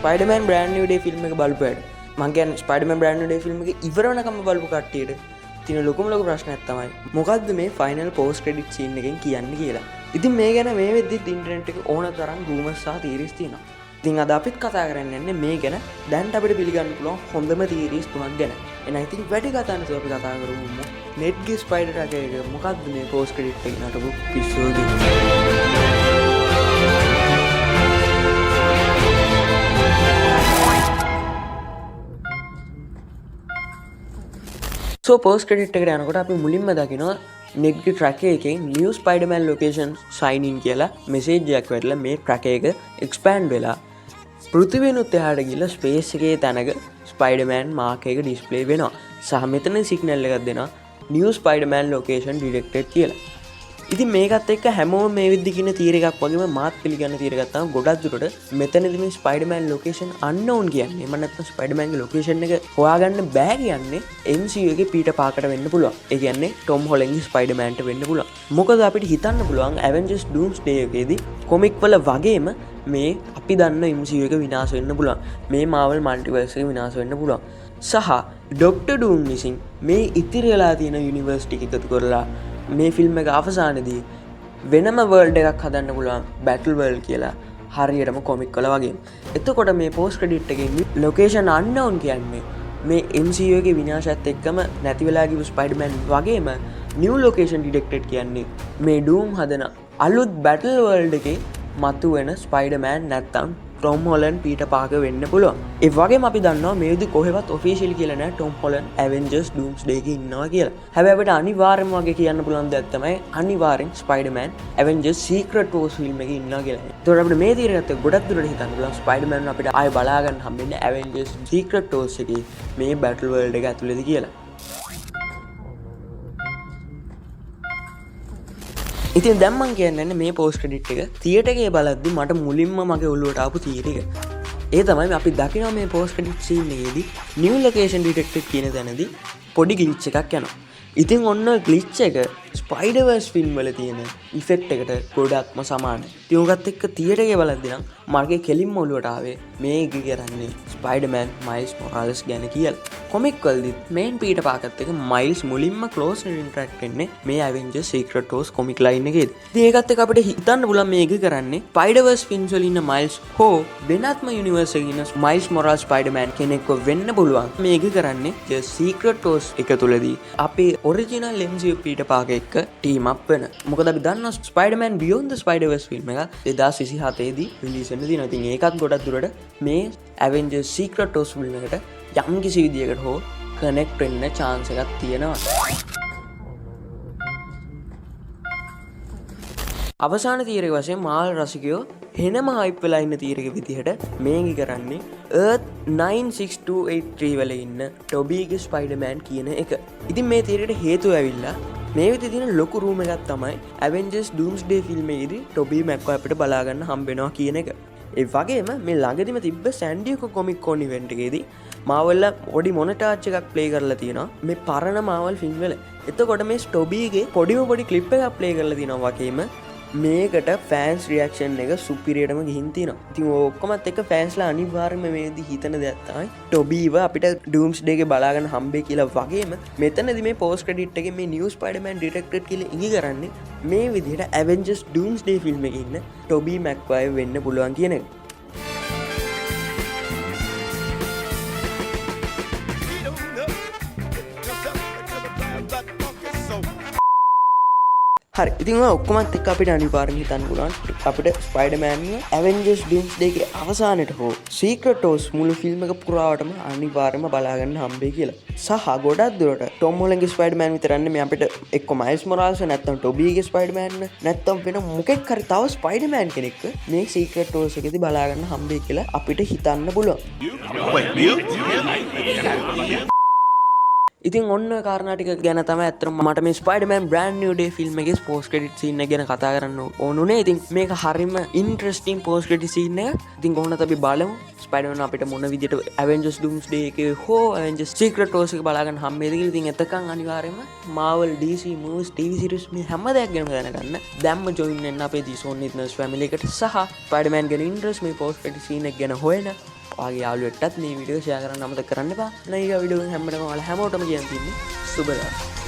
Spider-Man Brand New Day film එක බලපු අයට, මං කියන්නේ Spider-Man Brand New Day film එක ඉවර වෙනකම්ම බලපු කට්ටියට තියෙන ලොකුම ලොකු ප්‍රශ්නයක් තමයි මොකද්ද මේ ෆයිනල් පෝස්ට් ක්‍රෙඩිට් සීන් එකෙන් කියන්නේ කියලා. ඉතින් මේ ගැන මේ වෙද්දිත් ඉන්ටර්නෙට් එකේ ඕන තරම් රූමර්ස් සහ තියරිස් තියෙනවා. ඉතින් අද අපිත් කතා කරන්න යන්නේ මේ ගැන දැන්ට අපිට පිළිගන්න පුළුවන් හොඳම තියරිස් තුනක් ගැන. එහෙනම් ඉතින් වැඩි කතා නැතුව අපි කතා කරමු නෙඩ්ගේ ස්පයිඩර් ට්‍රැකර් එක මොකද්ද මේ පෝස්ට් ක්‍රෙඩිට් එකේ නටපු පිස්සුව කියන්නේ. සෝ පෝස්ට් ක්‍රෙඩිට් එකට යනකොට අපි මුලින්ම දකිනවා නෙඩ්ගේ ට්‍රැකර් එකේ නිව් ස්පයිඩර්මෑන් ලොකේෂන් සයින් ඉන් කියලා මෙසේජ් එකක් වැටලා මේ ට්‍රැකර් එක එක්ස්පෑන්ඩ් වෙලා පෘථිවියනුත් එහාට ගිහලා ස්පේස් එකේ තැනක ස්පයිඩර්මෑන් මාක් එක ඩිස්ප්ලේ වෙනවා. සහ මෙතන සිග්නල් එකක් දෙනවා නිව් ස්පයිඩර්මෑන් ලොකේෂන් ඩිටෙක්ටඩ් කියලා. ඉතින් මේකත් එක්ක හැමෝම මේ විදිහ කියන තීර එකක් වගේම මාත් පිළිගන්න තීර එකක් තමයි ගොඩක් දුරට මෙතනදි මේ ස්පයිඩර්මෑන් ලොකේෂන් අන්නෝන් කියන්නේ. එහෙම නැත්නම් ස්පයිඩර්මෑන්ගේ ලොකේෂන් එක හොයාගන්න බෑ කියන්නේ MCU එකේ පීටර් පාකට වෙන්න පුළුවන්. ඒ කියන්නේ ටොම් හොලන්ඩ්ගේ ස්පයිඩර්මෑන්ට වෙන්න පුළුවන්. මොකද අපිට හිතන්න පුළුවන් ඇවෙන්ජර්ස් ඩූම්ස්ඩේ එකේදී කොමික් වල වගේම මේ අපි දන්න MCU එක විනාශ වෙන්න පුළුවන්. මේ මාවල් මල්ටිවර්ස් එක විනාශ වෙන්න පුළුවන්. සහ ඩොක්ටර් ඩූම් විසින් මේ ඉතිරි වෙලා තියෙන යුනිවර්ස් ටික එකතු කරලා මේ ෆිල්ම් එක අවසානයේදී වෙනම වර්ල්ඩ් එකක් හදන්න පුළුවන් බැටල් වර්ල්ඩ් කියලා හරියටම කොමික් වල වගේ. එතකොට මේ පෝස්ට් ක්‍රෙඩිට් එකේ ලොකේෂන් අන්නෝන් කියන්නේ මේ MCU එකේ විනාශයත් එක්කම නැති වෙලා ගියපු ස්පයිඩර්මෑන් වගේම නිව් ලොකේෂන් ඩිටෙක්ටඩ් කියන්නේ මේ ඩූම් හදන අලුත් බැටල් වර්ල්ඩ් එකේ මතුවෙන ස්පයිඩර්මෑන් නැත්තම් ටොම් හොලන්ඩ් පීටර් පාකර් වෙන්න පුළුවන්. ඒ වගේම අපි දන්නවා මේ විදිහ කොහෙවත් ඔෆිෂියලි කියලා නෑ ටොම් හොලන්ඩ් ඇවෙන්ජර්ස් ඩූම්ස්ඩේ එකේ ඉන්නවා කියලා. හැබැයි අපිට අනිවාර්යයෙන්ම වගේ කියන්න පුළුවන් දෙයක් තමයි අනිවාර්යෙන් Spider-Man Avengers secret wars film එකේ ඉන්නවා කියලා. ඒතකොට අපිට මේ තීරණයත් එක්ක ගොඩක් දුරට හිතන්න පුළුවන් ස්පයිඩර්මෑන් අපිට ආයෙ බලා ගන්න හම්බෙන්නේ ඇවෙන්ජර්ස් සීක්‍රට් වෝස් එකේ මේ බැටල් වර්ල්ඩ් එක ඇතුළේදී කියලා. ඉතින් දැන් මං කියන්න යන්නේ මේ පෝස්ට් ක්‍රෙඩිට් එක තියටර් එකේ බලද්දි මට මුලින්ම මගේ ඔළුවට ආපු තියරි එක. ඒ තමයි අපි දකිනවා මේ පෝස්ට් ක්‍රෙඩිට් සීන් එකේදී නිව් ලොකේෂන් ඩිටෙක්ටඩ් කියන තැනදී පොඩි ග්ලිච් එකක් යනවා. ඉතින් ඔන්න ග්ලිච් එක ස්පයිඩර්වර්ස් ෆිල්ම් වල තියෙන ඉෆෙක්ට් එකට ගොඩක්ම සමානයි. ඉතින් ඔකත් එක්ක තියටර් එකේ බලද්දි නම් මගේ කෙලින්ම ඔළුවට ආවේ මේ එක කරන්නේ ස්පයිඩර්මෑන් මයිල්ස් මොරාලස් ගැන කියලා. කොමික් වලදීත් මේන් පීටර් පාකත් එක්ක මයිල්ස් මුලින්ම ක්ලෝස් ඉන්ටරැක්ට් වෙන්නේ මේ Avengers secret wars comic line එකේදී. ඉතින් ඒකත් එක්ක අපිට හිතන්න පුළුවන් මේක කරන්නේ ස්පයිඩර්වර්ස් ෆිල්ම්ස් වල ඉන්න මයිල්ස් හෝ වෙනත්ම යුනිවර්ස් එකේ ඉන්න මයිල්ස් මොරාල්ස් ස්පයිඩර්මෑන් කෙනෙක්ව වෙන්න පුළුවන්. මේක කරන්නේ සීක්‍රට් වෝස් එක තුලදී අපේ ඔරිජිනල් MCU Peter Parker එක්ක ටීම් අප් වෙන. මොකද අපි දන්නවා ස්පයිඩර්මෑන් බියොන්ඩ් ද ස්පයිඩර්වර්ස් ෆිල්ම් එක 2027 දී රිලීස් වෙන්න තියෙනවා. ඉතින් ඒකත් ගොඩක් දුරට මේ ඇවෙන්ජර්ස් සීක්‍රට් වෝස් ෆිල්ම් එකට යම් කිසි විදියකට හෝ කනෙක්ට් වෙන්න චාන්ස් එකක් තියෙනවා. අවසාන තීරක වශයෙන් මාල් රසිකයෝ හෙනම හයිප් වෙලා ඉන්න තීරක විදිහට මේක කරන්නේ Earth 96283 වල ඉන්න ටොබීගේ ස්පයිඩර්මෑන් කියන එක. ඉතින් මේ තීරයට හේතුව ඇවිල්ලා මේ විදිහේ තියෙන ලොකු රූම් එකක් තමයි Avengers Doomsday film එකේදී ටොබී මැක්වයර් අපිට බලා ගන්න හම්බ වෙනවා කියන එක. ඒ වගේම මේ ළඟදිම තිබ්බ San Diego Comic Con event එකේදී මාවල් පොඩි මොනටාජ් එකක් ප්ලේ කරලා තියෙනවා මේ පරණ මාවල් ෆිල්ම් වල. එතකොට මේ ටොබීගේ පොඩිම පොඩි ක්ලිප් එකක් ප්ලේ කරලා තියෙනවා වගේම මේකට ෆෑන්ස් රියැක්ෂන් එක සුපිරියටම ගිහින් තියෙනවා. ඉතින් ඔය ඔක්කොමත් එක්ක ෆෑන්ස්ලා අනිවාර්යයෙන්ම මේ විදිහ හිතන දෙයක් තමයි ටොබීව අපිට ඩූම්ස්ඩේ එකේ බලා ගන්න හම්බෙයි කියලා වගේම මෙතනදි මේ පෝස්ට් ක්‍රෙඩිට් එකේ මේ නිව් ස්පයිඩර්මෑන් ඩිටෙක්ටඩ් කියලා ඉඟි කරන්නේ මේ විදිහට ඇවෙන්ජර්ස් ඩූම්ස්ඩේ ෆිල්ම් එකේ ඉන්න ටොබී මැක්වයර් වෙන්න පුළුවන් කියන එක. හරි, ඉතින් ඔය ඔක්කොමත් එක්ක අපිට අනිවාර්යෙන් හිතන්න පුළුවන් අපිට ස්පයිඩර්මෑන්ව ඇවෙන්ජර්ස් ඩූම්ස්ඩේ එකේ අවසානයට හෝ සීක්‍රට් වෝස් මුළු ෆිල්ම් එක පුරාවටම අනිවාර්යයෙන්ම බලා ගන්න හම්බෙයි කියලා. සහ ගොඩක් දුරට ටොම් හොලන්ඩ්ගේ ස්පයිඩර්මෑන් විතරක් නෙමෙයි අපිට එක්ක මයිල්ස් මොරාල්ස් නැත්නම් ටොබීගේ ස්පයිඩර්මෑන් නැත්නම් වෙන මොකෙක් හරි තව ස්පයිඩර්මෑන් කෙනෙක්ව මේ සීක්‍රට් වෝස් එකේදී බලා ගන්න හම්බෙයි කියලා අපිට හිතන්න පුළුවන්. Wait, you? ඉතින් ඔන්න ඔය කාරණා ටික ගැන තමයි ඇත්තටම මට මේ Spider-Man Brand New Day film එකේ පෝස්ට් ක්‍රෙඩිට් සීන් එක ගැන කතා කරන්න ඕන උනේ. ඉතින් මේක හරිම ඉන්ට්‍රෙස්ටිං පෝස්ට් ක්‍රෙඩිට් සීන් එකක්. ඉතින් කොහොමද අපි බලමු ස්පයිඩර්මෑන් අපිට මොන විදිහට Avengers Doomsday එකේ හෝ Avengers Secret Wars එක බලාගන්න හම්බෙයිද කියලා. ඉතින් එතකන් අනිවාර්යයෙන්ම Marvel, DC movies, TV series මේ හැම දෙයක් ගැනම දැනගන්න දැම්ම ජොයින් වෙන්න අපේ The Zone with Nurse family එකට සහ ස්පයිඩර්මෑන් ගැන ඉන්ට්‍රෙස්ට් මේ පෝස්ට් ක්‍රෙඩිට් සීන් එක ගැන හොයන ඔයාගේ යාළුවෙක්ටත් මේ වීඩියෝ ෂෙයා කරන්න අමතක කරන්න එපා. නයිගා වීඩියෝ එකෙන් හැමෝටම ඔයාලා හැමෝටම කියන්න තියෙන්නේ සුබ දවසක්.